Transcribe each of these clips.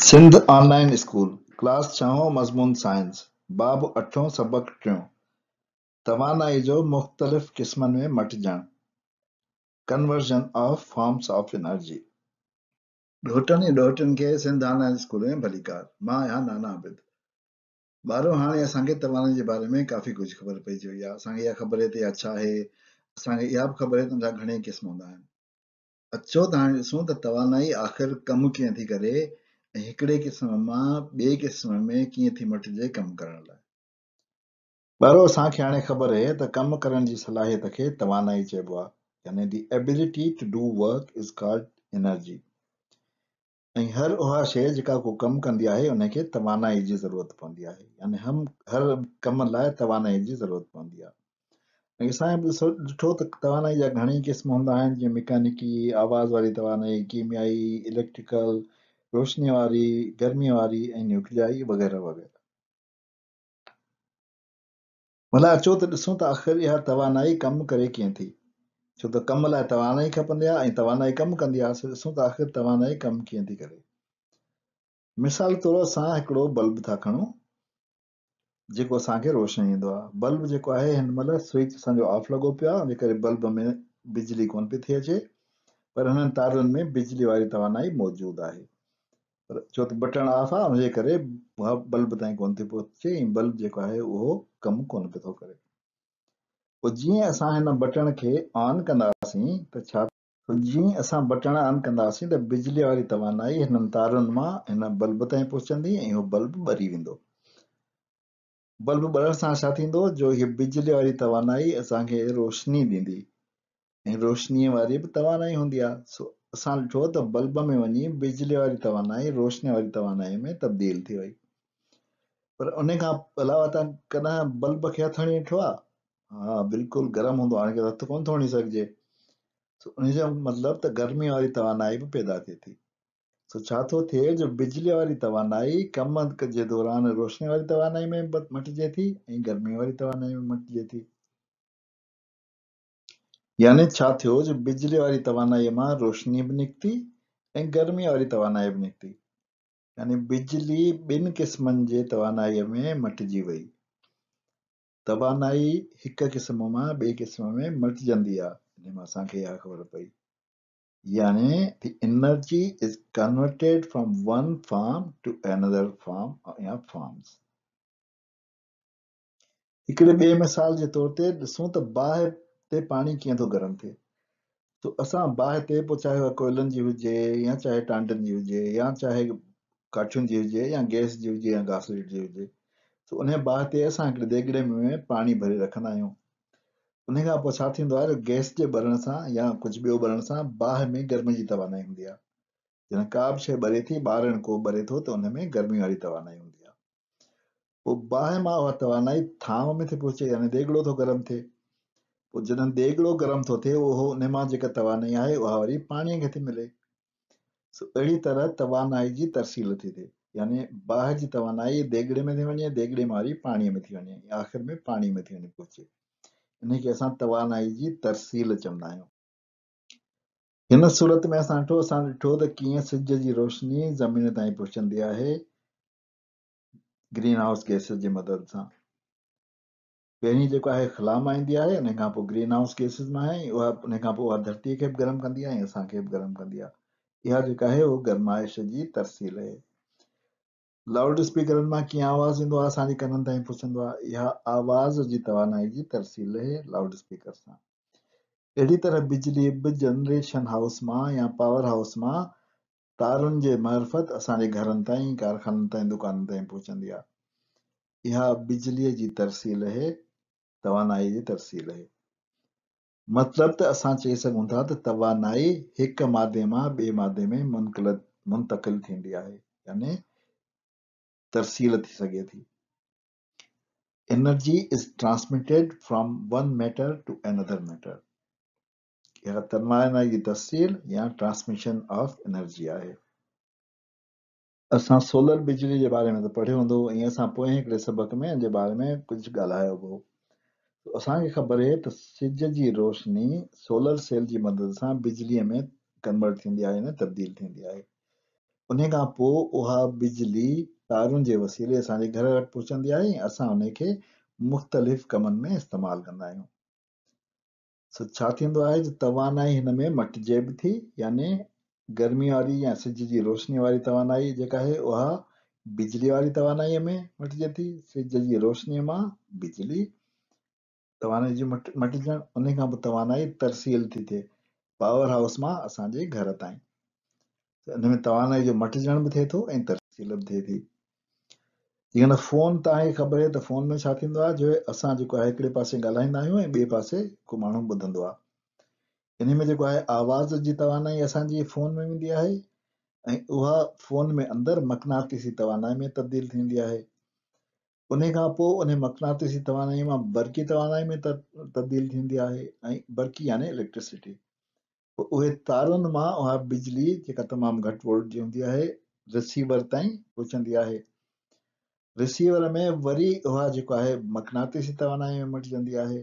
سنڌ آن line school, class ڇهون مضمون science, باب اٺون سبق ٽيون، توانائي جو مختلف قسمن ۾ مٽجڻ، Conversion of Forms of Energy. ڏوهٽن ۽ ڏوهٽين کي سنڌ آن لائين اسڪول ۾ ڀليڪار. مان آهيان نانا عابد. ٻارو هاڻي اسان کي توانائي جي باري ۾ ڪافي ڪجهه خبر پئجي وئي آهي. اسان کي اها خبر آهي ته اها ڇا آهي. اسان کي اها به خبر آهي ته ان جا گهڻيئي قسم هوندا آهن. اچو ته هاڻي ڏسون ته توانائي آخر ڪم ڪيئن ٿي ڪري ۽ هڪڙي قسم مان ٻئي قسم ۾ ڪيئن ٿي مٽجي ڪم ڪرڻ لاء. ٻارو اسان کي هاڻي خبر اهي ته ڪم ڪرڻ جي صلاحيت کي توانائي چئبو آهي يعني The ability to do work is called energy ۽ هر اها شيء جيڪا ڪو ڪم ڪندي آهي ان کي توانائي جي ضرورت پوندي آهي يعني هم هر ڪم لاء توانائي جي ضرورت پوندي آهي ۽ اسان به ڏسو ڏٺو ته توانائي جا گهڻي قسم هوندا آهن جيئن ميڪانيڪي، آواز واري توانائي، ڪيميائي، اليڪٽريڪل، روشني واري، گرمي واري ۽ نيوڪليائي وغيره وغيره. ڀلا اچو ته ڏسون ته آخر اها توانائي ڪم ڪري ڪيئن ٿي؟ ڇو ته ڪم لاء توانائي کپندي آهي ۽ توانائي ڪم ڪندي آهي، سو ڏسون ته آخر توانائي ڪم ڪيئن ٿي ڪري. مثال طور اسان هڪڙو بلب ٿا کڻون جيڪو اسان کي روشني ڏيندو آهي. بلب جيڪو آهي هن مهل سوئچ اسان جو آف لڳو پيو آهي ان جي ڪري بلب ۾ بجلي ڪونه پئي ٿي اچي پر هنن تارن ۾ بجلي واري توانائي موجود آهي. پر ڇو ته بٽڻ آف آهي ان جي ڪري اها بلب تائين ڪونه ٿي پهچي ۽ بلب جيڪو آهي اهو ڪم ڪونه پيو ٿو ڪري. پوء جيئن اسان هن بٽڻ کي آن ڪنداسين ته ڇا پوء جيئن اسان بٽڻ آن ڪنداسين ته بجلي واري توانائي هنن تارن مان هن بلب تائين پهچندي ۽ اهو بلب ٻري ويندو. بلب ٻرڻ سان ڇا ٿيندو جو هيء بجلي واري توانائي اسان کي روشني ڏيندي ۽ روشنيء واري به توانائي هوندي آهي سو اسان ڏٺو ته بلب ۾ وڃي بجلي واري توانائي روشني واري توانائي ۾ تبديل ٿي وئي پر ان کان علاوه تان ڪڏهن بلب کي هٿ هڻي ڏٺو آهي؟ ها بلڪل گرم هوندو آهي ان کي هٿ ڪونه ٿو هڻي سگهجي سو ان جو مطلب ته گرمي واري توانائي به پيدا ٿئي ٿي. سو ڇا ٿو ٿئي جو بجليء واري توانائي ڪم جي دوران روشنيء واري توانائي ۾ به مٽجي ٿي ۽ گرميء واري توانائي ۾ مٽجي ٿي. يعني ڇا ٿيو جو بجليء واري توانائيء مان روشني به نڪتي ۽ گرميء واري توانائي به نڪتي. يعني بجلي ٻن قسمن جي توانائيء ۾ مٽجي وئي. توانائي هڪ قسم مان ٻئي قسم ۾ مٽجندي آهي، انهيء مان اسان کي اها خبر پئي. يعني the energy is converted from one form to another form يا forms. هڪڙي ٻئي مثال جي طور تي ڏسون ته باهه تي پاڻي ڪيئن ٿو گرم ٿئي. تو اسان باهه تي پوء چاهي اها ڪوئلن جي هجي يا چاهي ٽانڊن جي هجي يا چاهي ڪاٺين جي هجي يا گئس جي هجي يا گاسليٽ جي هجي تو انهي باهه تي اسان هڪڙي ديڳڙي ۾ پاڻي ڀري رکندا آهيون. انهي کان پوء ڇا ٿيندو آهي جو گئس جي ٻرڻ سان يا ڪجهه ٻيو ٻرڻ سان باهه ۾ گرمي جي توانائي هوندي آهي. جڏهن ڪا به شيء ٻري ٿي، ٻارڻ ڪو ٻري ٿو ته ان ۾ گرمي واري توانائي هوندي آهي. پوء باهه مان اها توانائي ٿانو ۾ ٿي پهچي يعني ديڳڙو ٿو گرم ٿئي. پوء جڏهن ديڳڙو گرم ٿو ٿئي اهو انهي مان جيڪا توانائي آهي اها وري پاڻي کي ٿي ملي. سو اهڙي طرح توانائي جي ترسيل ٿي ٿئي يعني باهه جي توانائي ديڳڙي ۾ ٿي وڃي، ديڳڙي مان وري پاڻيء ۾ ٿي وڃي ۽ آخر ۾ پاڻي ۾ ٿي وڃي پهچي. انهي کي اسان توانائي جي ترسيل چوندا آهيون. هن صورت ۾ اسان ڏٺو اسان ڏٺو ته ڪيئن سج جي روشني زمين تائين پهچندي آهي گرين هائوس گئسز جي مدد سان. پهرين جيڪو آهي خلا مان ايندي آهي ان کان پوء گرين هائوس گيسز مان آهي اها ان کان پوء اها ڌرتي کي به گرم ڪندي آهي ۽ اسان کي به گرم ڪندي آهي اها جيڪا آهي اهو گرمائش جي ترسيل آهي لائوڊ اسپيڪرن مان ڪيئن آواز ايندو آهي اسان جي ڪنن تائين پهچندو آهي اها آواز جي توانائي جي ترسيل آهي لائوڊ اسپيڪر سان اهڙي طرح بجلي به جنريشن هائوس مان يا پاور هائوس مان تارن جي معرفت اسان جي گهرن تائين، ڪارخانن تائين، دڪانن تائين پهچندي آهي. اها بجليء جي ترسيل اهي، توانائيء جي ترسيل اهي. مطلب ته اسان چئي سگهون ٿا ته توانائي هڪ مادي مان ٻئي مادي ۾ منتقل ٿيندي آهي يعني ترسيل ٿي سگهي ٿي. Energy is transmitted from one matter to another matter. اها توانائي جي ترسيل يا ٽرانسميشن آف انرجي آهي. اسان سولر بجلي جي باري ۾ ته پڙهيو هوندو ۽ اسان پوئين هڪڙي سبق ۾ ان جي باري ۾ ڪجهه ڳالهايو به هو. سو اسان کي خبر اهي ته سج جي روشني سولر سيل جي مدد سان بجليء ۾ ڪنورٽ ٿيندي آهي يعني تبديل ٿيندي آهي. انهي کان پوء اها بجلي تارن جي وسيلي اسان جي گهر وٽ پهچندي آهي ۽ اسان انهي کي مختلف ڪمن ۾ استعمال ڪندا آهيون. سو ڇا ٿيندو آهي جو توانائي هن ۾ مٽجي به ٿي يعني گرمي واري يا سج جي روشني واري توانائي جيڪا آهي اها بجلي واري توانائي ۾ مٽجي ٿي، سج جي روشني مان بجلي توانائي جو مٽجڻ، انهي کان پوء توانائي ترسيل ٿي ٿئي پاور هائوس مان اسان جي گهر تائين. ته ان ۾ توانائي جو مٽجڻ به ٿئي ٿو ۽ ترسيل به ٿئي ٿي. جيئن فون توهان کي خبر آهي ته فون ۾ ڇا ٿيندو آهي جو اسان جيڪو آهي هڪڙي پاسي ڳالهائيندا آهيون ۽ ٻئي پاسي ڪو ماڻهو ٻڌندو آهي. انهي ۾ جيڪو آهي آواز جي توانائي اسان جي فون ۾ ويندي آهي ۽ اها فون ۾ اندر مقناطيسي توانائي ۾ تبديل ٿيندي آهي. انهي کان پوء انهي مقناطيسي توانائي مان برقي توانائي ۾ تبديل ٿيندي آهي ۽ برقي يعني اليڪٽرسٽي. پوء اهي تارن مان اها بجلي جيڪا تمام گهٽ وولٽ جي هوندي آهي رسيور تائين پهچندي آهي. رسيور ۾ وري اها جيڪو آهي مقناطيسي توانائي ۾ مٽجندي آهي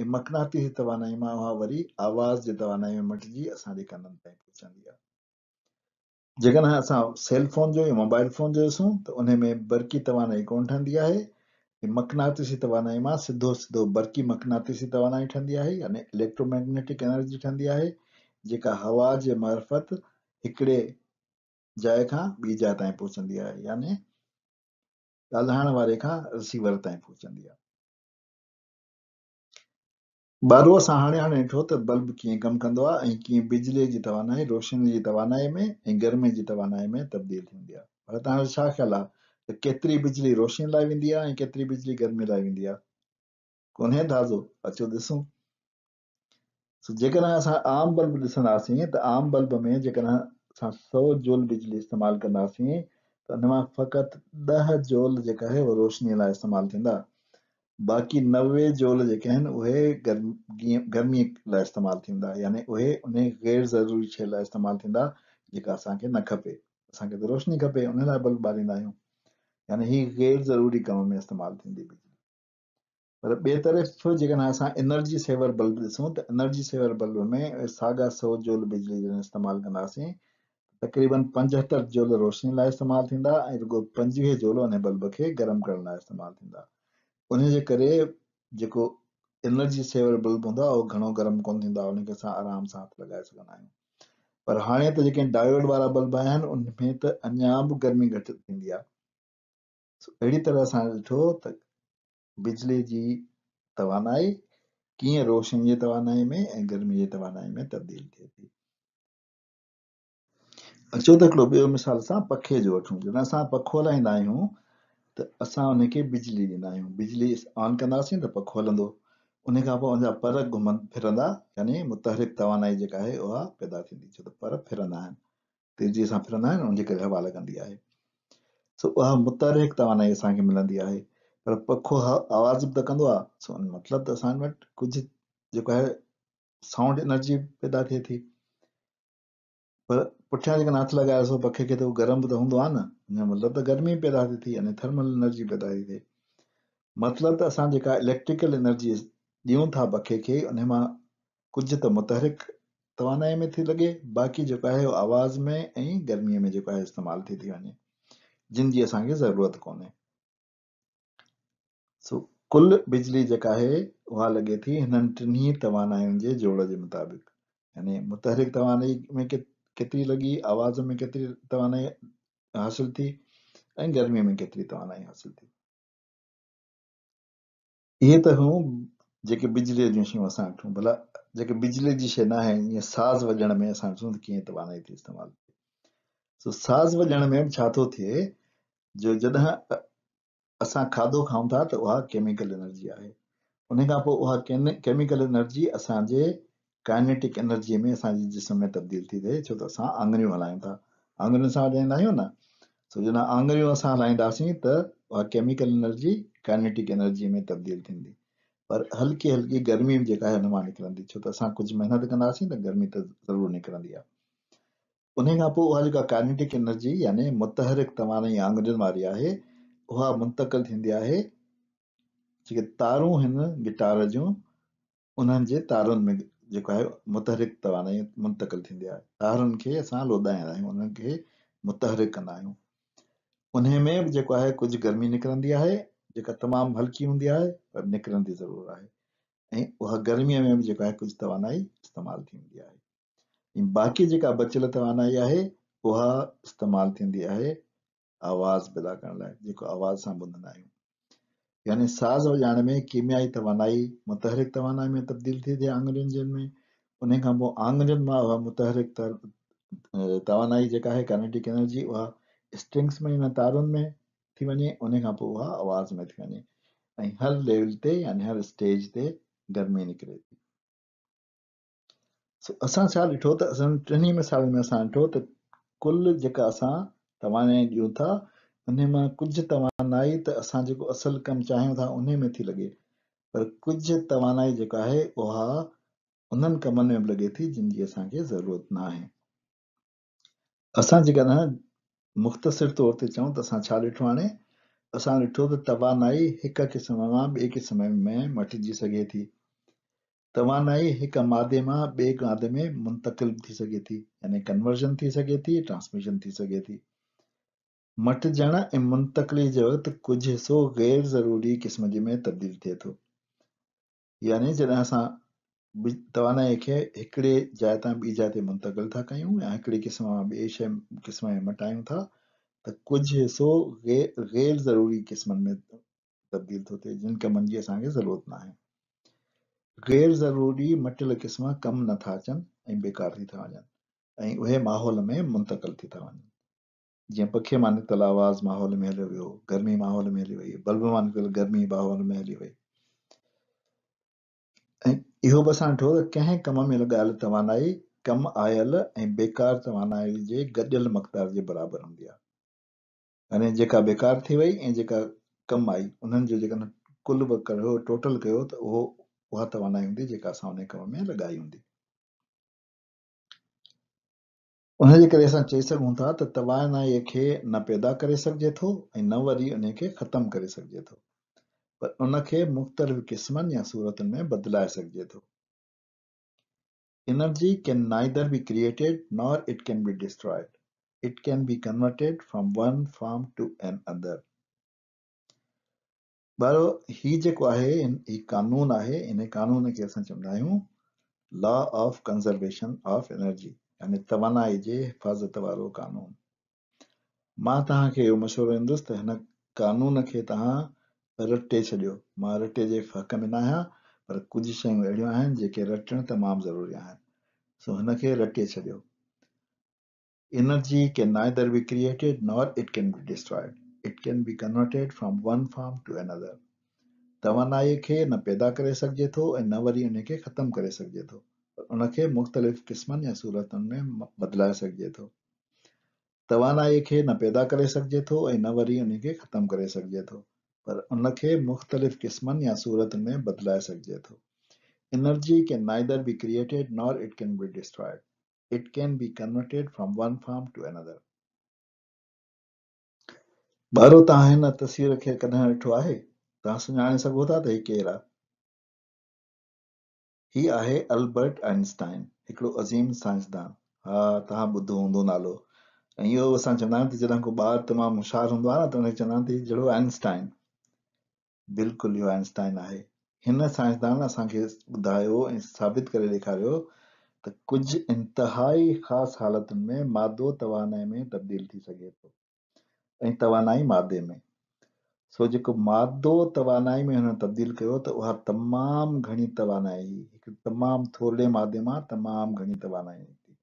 ۽ مقناطيسي توانائي مان اها وري آواز جي توانائي ۾ مٽجي اسان جي ڪنن تائين پهچندي آهي. جيڪڏهن اسان سيل فون جو يا موبائل فون جو ڏسون ته انهي ۾ برقي توانائي ڪونه ٺهندي آهي ۽ مقناطيسي توانائي مان سڌو سڌو برقي مقناطيسي توانائي ٺهندي آهي يعني اليڪٽرو ميگنيٽڪ انرجي ٺهندي آهي جيڪا هوا جي معرفت هڪڙي جاء کان ٻي جاء تائين پهچندي آهي يعني ڳالهائڻ واري کان رسيور تائين پهچندي آهي. ٻارو اسان هاڻي هاڻي ڏٺو ته بلب ڪيئن ڪم ڪندو آهي ۽ ڪيئن بجليء جي توانائي روشني جي توانائي ۾ ۽ گرمي جي توانائي ۾ تبديل ٿيندي آهي. پر توهان جو ڇا خيال آهي ته ڪيتري بجلي روشني لاء ويندي آهي ۽ ڪيتري بجلي گرمي لاء ويندي آهي؟ ڪونهي اندازو؟ اچو ڏسون. سو جيڪڏهن اسان عام بلب ڏسنداسين ته عام بلب ۾ جيڪڏهن اسان سئو جول بجلي استعمال ڪنداسين ته ان مان فقط ڏهه جول جيڪا آهي اها روشني لاء استعمال ٿيندا. باقي 90 جول جيڪي آهن اهي گرمي لاء استعمال ٿيندا يعني اهي انهي غير ضروري شيء لاء استعمال ٿيندا جيڪا اسان کي نه کپي اسان کي ته روشني کپي انهي لاء بلب ٻاريندا آهيون يعني هي غير ضروري ڪم ۾ استعمال ٿيندي بجلي پر ٻئي طرف جيڪڏهن اسان انرجي سيور بلب ڏسون ته انرجي سيور بلب ۾ ساڳا 100 جول بجلي جڏهن استعمال ڪنداسين تقريبن 75 جول روشني لاء استعمال ٿيندا ۽ رڳو 25 جول انهي بلب کي گرم ڪرڻ لاء استعمال ٿيندا. انهي جي ڪري جيڪو انرجي سيور بلب هوندو آهي اهو گهڻو گرم ڪونه ٿيندو آهي انهي کي اسان آرام سان هٿ لڳائي سگهندا آهيون. پر هاڻي ته جيڪي ڊايوڊ وارا بلب آيا آهن انهن ۾ ته اڃا به گرمي گهٽ ٿيندي آهي. سو اهڙي طرح اسان ڏٺو ته بجلي جي توانائي ڪيئن روشني جي توانائي ۾ ۽ گرمي جي توانائي ۾ تبديل ٿئي ٿي. اچو ته هڪڙو ٻيو مثال اسان پکي جو وٺون. جڏهن اسان پکو هلائيندا آهيون ته اسان ان کي بجلي ڏيندا آهيون. بجلي آن ڪنداسين ته پکو هلندو. ان کان پوء ان جا پر گهمن ڦرندا يعني متحرڪ توانائي جيڪا آهي اها پيدا ٿيندي ڇو ته پر ڦرندا آهن تيزي سان ڦرندا آهن ان جي ڪري هوا لڳندي آهي. سو اها متحرڪ توانائي اسان کي ملندي آهي پر پکو آواز به ته ڪندو آهي سو ان مطلب ته اسان وٽ ڪجهه جيڪو آهي سائونڊ انرجي پيدا ٿئي ٿي. پر پٺيان جيڪڏهن هٿ لڳايوسو پکي کي ته هو گرم به ته هوندو آهي نه ان جو مطلب ته گرمي پيدا ٿي ٿي يعني ٿرمل انرجي پيدا ٿي ٿئي مطلب ته اسان جيڪا اليڪٽريڪل انرجي ڏيون ٿا پکي کي ان مان ڪجهه ته متحرڪ توانائي ۾ ٿي لڳي باقي جيڪو آهي آواز ۾ ۽ گرمي ۾ جيڪو آهي استعمال ٿي ٿي وڃي جن جي اسان کي ضرورت ڪونهي. سو ڪل بجلي جيڪا آهي اها لڳي ٿي هنن ٽنهي توانائين جي جوڙ جي مطابق يعني متحرڪ توانائي ۾ ڪيتري لڳي، آواز ۾ ڪيتري توانائي حاصل ٿي ۽ گرمي ۾ ڪيتري توانائي حاصل ٿي. اهي ته هيون جيڪي بجليء جون شيون اسان ڏٺون، ڀلا جيڪي بجليء جي شيء ناهي جيئن ساز وڄڻ ۾ اسان ڏسون ته ڪيئن توانائي ٿي استعمال ٿئي. سو ساز وڄڻ ۾ به ڇا ٿو ٿئي جو جڏهن اسان کاڌو کائون ٿا ته اها ڪيميڪل انرجي آهي. ان کان پوء اها ڪيميڪل انرجي اسان جي ڪائنيٽڪ انرجي ۾ اسان جي جسم ۾ تبديل ٿي ٿئي ڇو ته اسان آڱريون هلايون ٿا. آڱرين سان وڄائيندا آهيون نه. سو جڏهن آڱريون اسان هلائينداسين ته اها ڪيميڪل انرجي ڪائنيٽڪ انرجي ۾ تبديل ٿيندي. پر هلڪي هلڪي گرمي به جيڪا آهي ان مان نڪرندي ڇو ته اسان ڪجهه محنت ڪنداسين ته گرمي ته ضرور نڪرندي آهي. انهي کان پوء اها جيڪا ڪائنيٽڪ انرجي يعني متحرڪ توانائي آڱرين واري آهي اها منتقل ٿيندي آهي جيڪي تارون هن گٽار جون انهن جي تارن ۾ جيڪو آهي متحرڪ توانائي منتقل ٿيندي آهي. تارن کي اسان لوڏائيندا آهيون انهن کي متحرڪ ڪندا آهيون. انهي ۾ به جيڪو آهي ڪجهه گرمي نڪرندي آهي جيڪا تمام هلڪي هوندي آهي پر نڪرندي ضرور آهي ۽ اها گرميء ۾ به جيڪو آهي ڪجهه توانائي استعمال ٿيندي آهي ۽ باقي جيڪا بچيل توانائي آهي اها استعمال ٿيندي آهي آواز پيدا ڪرڻ لاء جيڪو آواز اسان ٻڌندا آهيون. يعني ساز وڄائڻ ۾ ڪيميائي توانائي متحرڪ توانائي ۾ تبديل ٿي ٿئي آڱرين جن ۾ انهي کان پوء آڱرين مان اها متحرڪ توانائي جيڪا آهي ڪائنيٽڪ انرجي اها اسٽرنگس ۾ يعني تارن ۾ ٿي وڃي انهي کان پوء اها آواز ۾ ٿي وڃي ۽ هر ليول تي يعني هر اسٽيج تي گرمي نڪري ٿي. سو اسان ڇا ڏٺو ته اسان ٽنهي مثالن ۾ اسان ڏٺو ته ڪل جيڪا اسان توانائي ڏيون ٿا انهي مان ڪجهه توانائي ته اسان جيڪو اصل ڪم چاهيون ٿا انهي ۾ ٿي لڳي پر ڪجهه توانائي جيڪا آهي اها انهن ڪمن ۾ به لڳي ٿي جن جي اسان کي ضرورت ناهي. اسان جيڪڏهن مختصر طور تي چئون ته اسان ڇا ڏٺو هاڻي؟ اسان ڏٺو ته توانائي هڪ قسم مان ٻئي قسم ۾ مٽجي سگهي ٿي. توانائي هڪ مادي مان ٻئي مادي ۾ منتقل به ٿي سگهي ٿي يعني ڪنورجن ٿي سگهي ٿي، ٽرانسميشن ٿي سگهي ٿي. مٽجڻ ۽ منتقلي جي وقت ڪجهه حصو غير ضروري قسم جي ۾ تبديل ٿئي ٿو. يعني جڏهن اسان توانائي کي هڪڙي جاء تان ٻي جاء تي منتقل ٿا ڪيون يا هڪڙي قسم مان ٻئي شيء قسم ۾ مٽايون ٿا ته ڪجهه حصو غير ضروري قسمن ۾ تبديل ٿو ٿئي جن ڪمن جي اسان کي ضرورت ناهي. غير ضروري مٽيل قسم ڪم نه ٿا اچن ۽ بيڪار ٿي ٿا وڃن ۽ اهي ماحول ۾ منتقل ٿي ٿا وڃن. جيئن پکي مان نڪتل آواز ماحول ۾ هليو ويو، گرمي ماحول ۾ هلي وئي، بلب مان نڪتل گرمي ماحول ۾ هلي وئي. ۽ اهو به اسان ڏٺو ته ڪنهن ڪم ۾ لڳايل توانائي ڪم آيل ۽ بيڪار توانائي جي گڏيل مقدار جي برابر هوندي آهي. يعني جيڪا بيڪار ٿي وئي ۽ جيڪا ڪم آئي انهن جو جيڪڏهن ڪل به ڪيو ٽوٽل ڪيو ته اهو اها توانائي هوندي جيڪا اسان انهي ڪم ۾ لڳائي هوندي. ان جي ڪري اسان چئي سگهون ٿا ته توانائيء کي نه پيدا ڪري سگهجي ٿو ۽ نه وري انهي کي ختم ڪري سگهجي ٿو پر ان کي مختلف قسمن يا صورتن ۾ بدلائي سگهجي ٿو. Energy can neither be created nor it can be destroyed. It can be converted from one form to another. ٻارو هي جيڪو آهي هي قانون آهي انهي قانون کي اسان چوندا آهيون law of conservation of energy يعني توانائي جي حفاظت وارو قانون. مان توهان کي اهو مشورو ڏيندس ته هن قانون کي توهان رٽي ڇڏيو. مان رٽي جي حق ۾ ناهيان پر ڪجهه شيون اهڙيون آهن جيڪي رٽڻ تمام ضروري آهن سو هن کي رٽي ڇڏيو. Energy can neither be created nor it can be destroyed. It can be converted from one form to another. توانائي کي نه پيدا ڪري سگهجي ٿو ۽ نه وري ان کي ختم ڪري سگهجي ٿو پر ان کي مختلف قسمن يا صورتن ۾ بدلائي سگهجي ٿو. توانائي کي نه پيدا ڪري سگهجي ٿو ۽ نه وري ان کي ختم ڪري سگهجي ٿو پر ان کي مختلف قسمن يا صورتن ۾ بدلائي سگهجي ٿو. Energy can neither be created nor it can be destroyed. It can be converted from one form to another. ٻارو توهان هن تصوير کي ڪڏهن ڏٺو آهي؟ توهان سڃاڻي سگهو ٿا ته هي ڪير آهي؟ هي آهي البرٽ آئنسٽائن، هڪڙو عظيم سائنسدان. ها توهان ٻڌو هوندو نالو. ۽ اهو به اسان چوندا آهيون ته جڏهن ڪو ٻار تمام هوشيار هوندو آهي نه ته ان کي چوندا آهن ته هي جهڙو آئنسٽائن. بلڪل اهو آئنسٽائن آهي. هن سائنسدان اسان کي ٻڌايو ۽ ثابت ڪري ڏيکاريو ته ڪجهه انتهائي خاص حالتن ۾ مادو توانائي ۾ تبديل ٿي سگهي ٿو ۽ توانائي مادي ۾. سو جيڪو مادو توانائي ۾ هن تبديل ڪيو ته اها تمام گهڻي توانائي هئي. هڪ تمام ٿورڙي مادي مان تمام گهڻي توانائي نڪتي.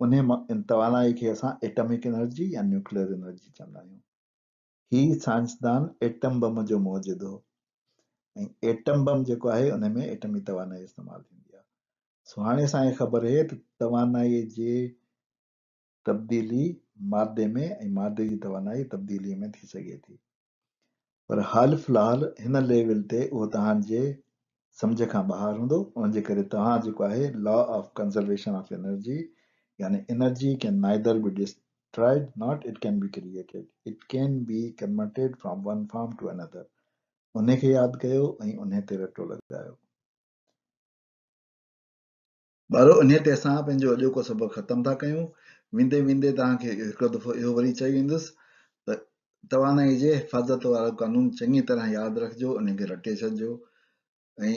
انهي توانائي کي اسان ايٽمڪ انرجي يا نيوڪليئر انرجي چوندا آهيون. هي سائنسدان ايٽم بم جو موجد هو ۽ ايٽم بم جيڪو آهي ان ۾ ايٽمي توانائي استعمال ٿيندي آهي. سو هاڻي اسان کي خبر اهي ته توانائي جي تبديلي مادي ۾ ۽ مادي جي توانائي تبديلي ۾ ٿي سگهي ٿي. پر حال في الحال هن ليول تي اهو توهان جي سمجهه کان ٻاهر هوندو ان جي ڪري توهان جيڪو آهي law of conservation of energy يعني energy can neither be destroyed not it can be created it can be converted from one form to another انهي کي ياد ڪيو ۽ انهي تي رٽو لڳايو. ٻارو انهي تي اسان پنهنجو اڄوڪو سبق ختم ٿا ڪيون. ويندي ويندي توهان کي هڪڙو دفعو اهو وري چئي ويندس ته توانائي جي حفاظت وارو قانون چڱي طرح ياد رکجو، ان کي رٽي ڇڏجو ۽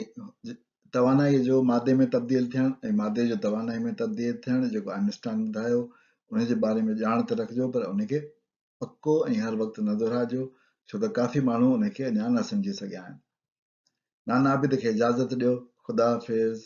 توانائي جو مادي ۾ تبديل ٿيڻ ۽ مادي جو توانائي ۾ تبديل ٿيڻ جيڪو آئنسٽائن ٻڌايو ان جي باري ۾ ڄاڻ ته رکجو پر ان کي پڪو ۽ هر وقت نه دهرائجو ڇو ته ڪافي ماڻهو ان کي اڃا نه سمجهي سگهيا آهن. نانا عابد کي اجازت ڏيو. خدا حافظ.